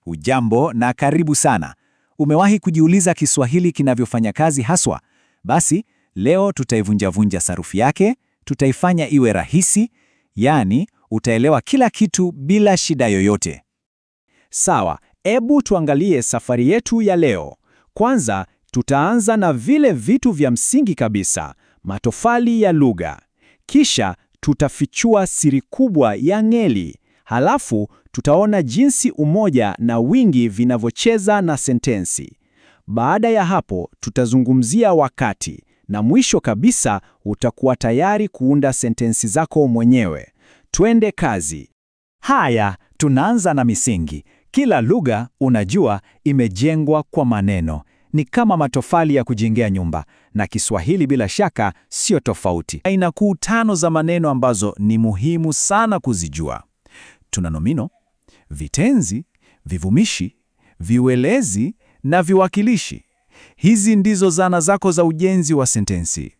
Hujambo na karibu sana. Umewahi kujiuliza Kiswahili kinavyofanya kazi haswa? Basi leo tutaivunjavunja sarufi yake, tutaifanya iwe rahisi, yaani utaelewa kila kitu bila shida yoyote. Sawa, ebu tuangalie safari yetu ya leo. Kwanza tutaanza na vile vitu vya msingi kabisa, matofali ya lugha. Kisha tutafichua siri kubwa ya ngeli. Halafu tutaona jinsi umoja na wingi vinavyocheza na sentensi. Baada ya hapo tutazungumzia wakati, na mwisho kabisa utakuwa tayari kuunda sentensi zako mwenyewe. Twende kazi. Haya, tunaanza na misingi. Kila lugha, unajua, imejengwa kwa maneno. Ni kama matofali ya kujengea nyumba, na Kiswahili bila shaka sio tofauti. Aina kuu tano za maneno ambazo ni muhimu sana kuzijua. Tuna nomino, vitenzi, vivumishi, viwelezi na viwakilishi. Hizi ndizo zana zako za ujenzi wa sentensi.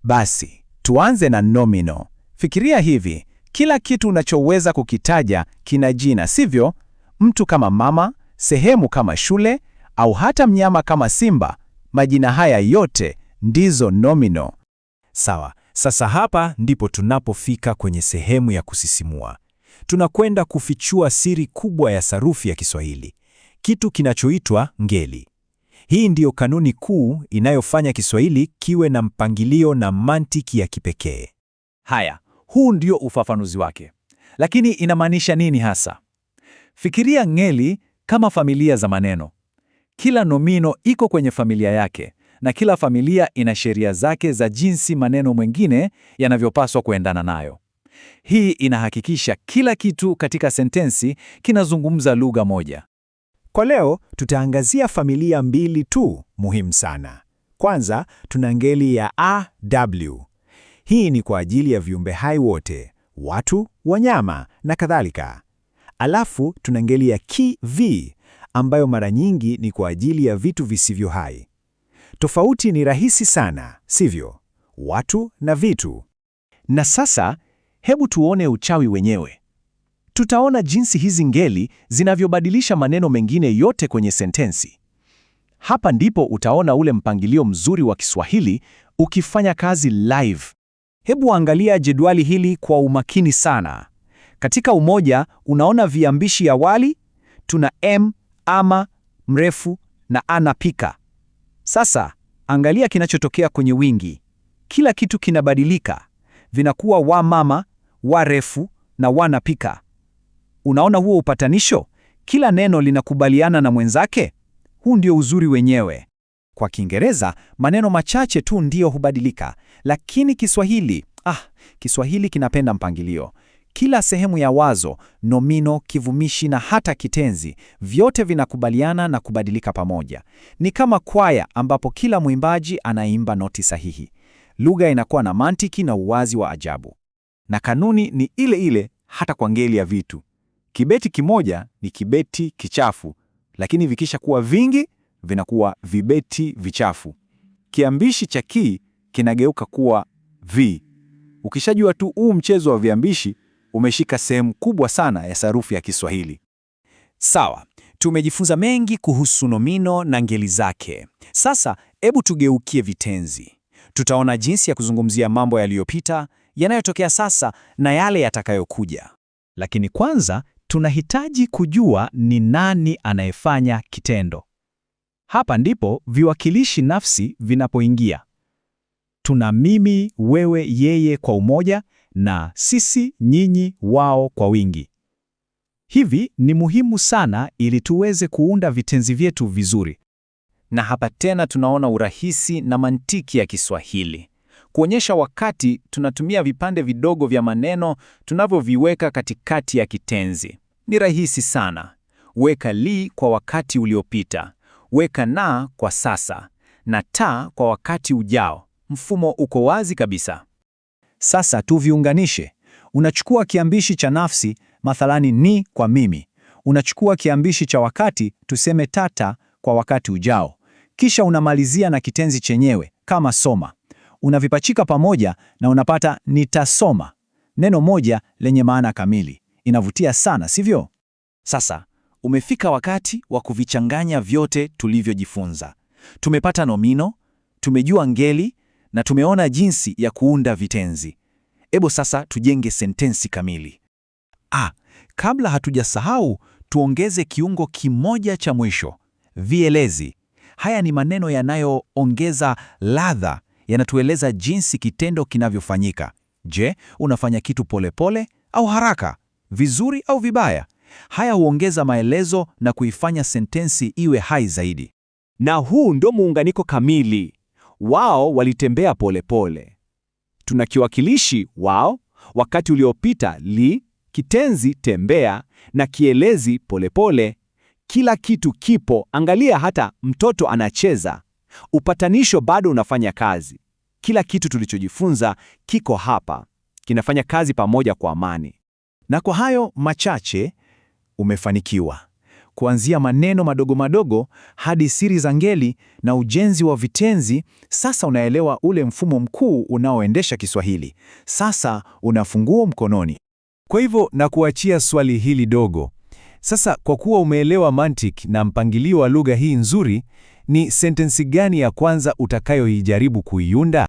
Basi, tuanze na nomino. Fikiria hivi, kila kitu unachoweza kukitaja kina jina, sivyo? Mtu kama mama, sehemu kama shule, au hata mnyama kama simba. Majina haya yote ndizo nomino. Sawa, sasa hapa ndipo tunapofika kwenye sehemu ya kusisimua. Tunakwenda kufichua siri kubwa ya sarufi ya Kiswahili, kitu kinachoitwa ngeli. Hii ndiyo kanuni kuu inayofanya Kiswahili kiwe na mpangilio na mantiki ya kipekee. Haya, huu ndio ufafanuzi wake. Lakini inamaanisha nini hasa? Fikiria ngeli kama familia za maneno. Kila nomino iko kwenye familia yake, na kila familia ina sheria zake za jinsi maneno mengine yanavyopaswa kuendana nayo. Hii inahakikisha kila kitu katika sentensi kinazungumza lugha moja. Kwa leo tutaangazia familia mbili tu muhimu sana. Kwanza tuna ngeli ya AW. Hii ni kwa ajili ya viumbe hai wote, watu, wanyama na kadhalika. Alafu tuna ngeli ya KV ambayo mara nyingi ni kwa ajili ya vitu visivyo hai. Tofauti ni rahisi sana, sivyo? Watu na vitu. Na sasa hebu tuone uchawi wenyewe. Tutaona jinsi hizi ngeli zinavyobadilisha maneno mengine yote kwenye sentensi. Hapa ndipo utaona ule mpangilio mzuri wa Kiswahili ukifanya kazi live. Hebu angalia jedwali hili kwa umakini sana. Katika umoja unaona viambishi awali, tuna m, ama, mrefu na anapika. Sasa angalia kinachotokea kwenye wingi. Kila kitu kinabadilika, vinakuwa wa mama, wa refu na wanapika. Unaona huo upatanisho? Kila neno linakubaliana na mwenzake. Huu ndio uzuri wenyewe. Kwa Kiingereza maneno machache tu ndiyo hubadilika, lakini Kiswahili, Kiswahili kinapenda mpangilio. Kila sehemu ya wazo, nomino, kivumishi na hata kitenzi, vyote vinakubaliana na kubadilika pamoja. Ni kama kwaya ambapo kila mwimbaji anaimba noti sahihi. Lugha inakuwa na mantiki na uwazi wa ajabu. Na kanuni ni ile ile hata kwa ngeli ya vitu. Kibeti kimoja ni kibeti kichafu, lakini vikisha kuwa vingi vinakuwa vibeti vichafu. Kiambishi cha ki kinageuka kuwa vi. Ukishajua tu huu mchezo wa viambishi, umeshika sehemu kubwa sana ya sarufi ya Kiswahili. Sawa, tumejifunza mengi kuhusu nomino na ngeli zake. Sasa hebu tugeukie vitenzi. Tutaona jinsi ya kuzungumzia mambo yaliyopita, yanayotokea sasa na yale yatakayokuja. Lakini kwanza tunahitaji kujua ni nani anayefanya kitendo. Hapa ndipo viwakilishi nafsi vinapoingia. Tuna mimi, wewe, yeye kwa umoja na sisi, nyinyi, wao kwa wingi. Hivi ni muhimu sana ili tuweze kuunda vitenzi vyetu vizuri. Na hapa tena tunaona urahisi na mantiki ya Kiswahili. Kuonyesha wakati, tunatumia vipande vidogo vya maneno tunavyoviweka katikati ya kitenzi. Ni rahisi sana. Weka li kwa wakati uliopita, weka na kwa sasa, na ta kwa wakati ujao. Mfumo uko wazi kabisa. Sasa tuviunganishe. Unachukua kiambishi cha nafsi, mathalani ni kwa mimi. Unachukua kiambishi cha wakati, tuseme tata kwa wakati ujao. Kisha unamalizia na kitenzi chenyewe kama soma. Unavipachika pamoja na unapata nitasoma, neno moja lenye maana kamili. Inavutia sana, sivyo? Sasa Umefika wakati wa kuvichanganya vyote tulivyojifunza. Tumepata nomino, tumejua ngeli na tumeona jinsi ya kuunda vitenzi. Ebo sasa tujenge sentensi kamili. Kabla hatujasahau, tuongeze kiungo kimoja cha mwisho, vielezi. Haya ni maneno yanayoongeza ladha, yanatueleza jinsi kitendo kinavyofanyika. Je, unafanya kitu polepole pole au haraka? Vizuri au vibaya? Haya huongeza maelezo na kuifanya sentensi iwe hai zaidi. Na huu ndo muunganiko kamili. Wao walitembea polepole. Tuna kiwakilishi wao, wakati uliopita li, kitenzi tembea na kielezi polepole. Kila kitu kipo, angalia hata mtoto anacheza. Upatanisho bado unafanya kazi. Kila kitu tulichojifunza kiko hapa, kinafanya kazi pamoja kwa amani. Na kwa hayo machache umefanikiwa. Kuanzia maneno madogo madogo hadi siri za ngeli na ujenzi wa vitenzi, sasa unaelewa ule mfumo mkuu unaoendesha Kiswahili. Sasa una funguo mkononi. Kwa hivyo na kuachia swali hili dogo. Sasa kwa kuwa umeelewa mantiki na mpangilio wa lugha hii nzuri, ni sentensi gani ya kwanza utakayoijaribu kuiunda?